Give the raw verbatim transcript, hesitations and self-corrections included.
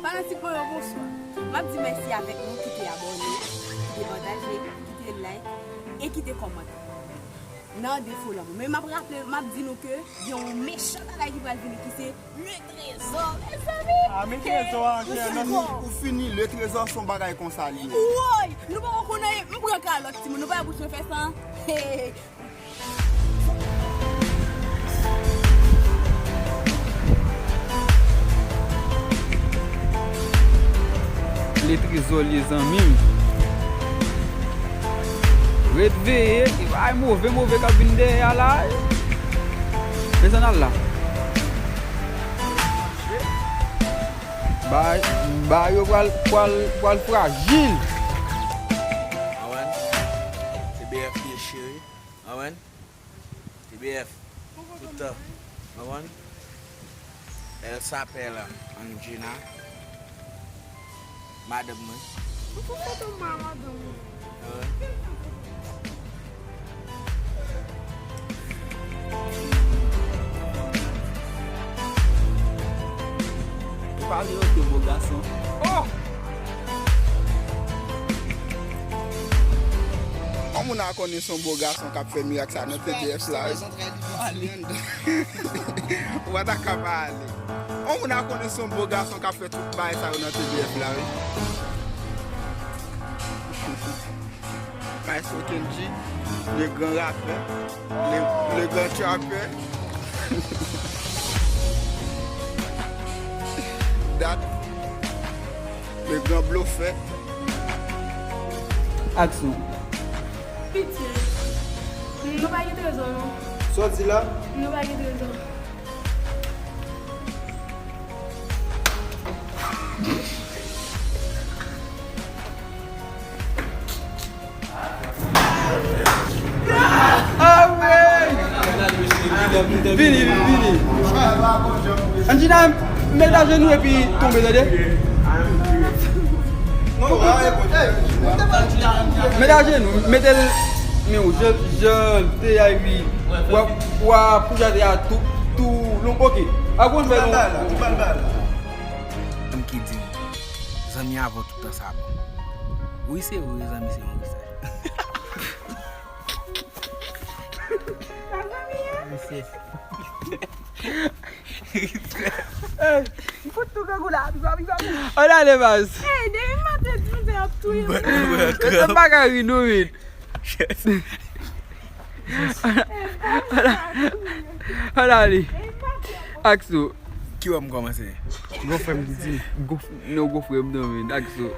Fanatik mwen yo, bonswa. M ap di mèsi avèk nou ki te abòne, ki te pataje, ki te like e ki te kòmante. Nan defo lanmou. Men m ap raple, m ap di nou ke gen yon mechan bagay ki pral vini ki se le trezò, mezanmi. Ah, men trezò a, ou fini, ou fini, le trezò se yon bagay konsa li ye. Woy, nou poko konnen, m pran kalòt timoun, nou pa wè bouch mwen fè san. Hey. Le trezò li ye zanmi m. Ret veye, e bagay move move k ap vin dèyè a la. Mezanmi, al la. Bagay, bagay yo pral, pral, pral frajil. Awen. Se B F ki cheri. Awen. T B F, tout tan. Konprann? Elle s'appelle Anjina. Madanm mwen. Ou pran foto mwen a madanm ou. Awen. Pale yo de bo gason. Oh! Yon moun a konnen se yon bo gason k ap fè mirak sa nan T D F la, wi. Ou pa ta ka pa ale. Yon moun a konnen se yon bo gason k ap fè tout bagay sa yo nan T D F la, wi. Maestro Kendji, le grand rappeur, le, le grand trapper. Dat, le grand blofè. Aksyon. Piti. Nou pa gen trezò, non. Sa w di la? Nou pa gen trezò. Vini, vini, vini. Anjina, met ajenou epi tonbe, tande. Met ajenou, mete l, men w, jan, jan l te a, wi. W ap, w ap poujade a tou, tou long, ok. A konn fè nou. Zanmi ki di, zanmi avè w tout tan sa bon. Wi, se vre, zanmi se yon wi sa. Sa zanmi an? Misye. Ey, m fout tou grangou la, pipa, pipa. Ann ale, baz. Ey, depi maten, di nou se ap touye m. Yo, sa m pa ka ri, non, men. Ann ale. Aksyon. Ki wè m kòmanse? Gwo frè m ki di. Gwo f-, non, gwo frè m, non, men. Aksyon.